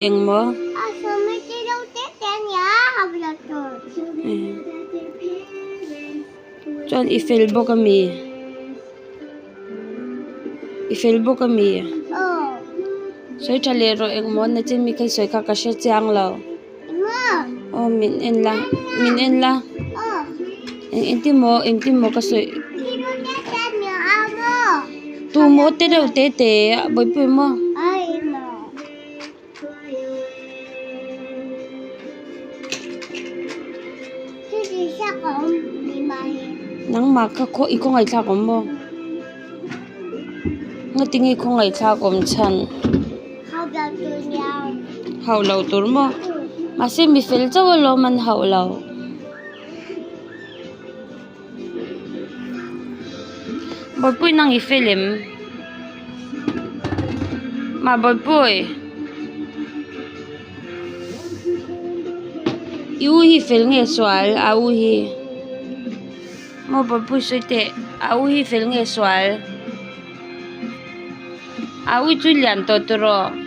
Engmaw? Chuan i fel bawk a mi? I fel bawk a mi? Sawi tha leh rawh engmaw na chin mi kha i sawi kha ka hre chiang lo. Aw min en la min en la eng engtin maw engtin maw ka sawi tu maw te reuh te te a buaipui maw. Nangmah kha khaw i khawngaihthlak awm maw ngatinge i khawngaihthlak awm chhan. Hauh lo tur maw mahse mi fel chauh alawm an hauh lo. Bawihpui nang i fel em? Mah Bawihpui i u hi fel nge sual a u hi maw Bawihpui sawi teh a u hi fel nge sual a u chu lian tawh tawh rawh.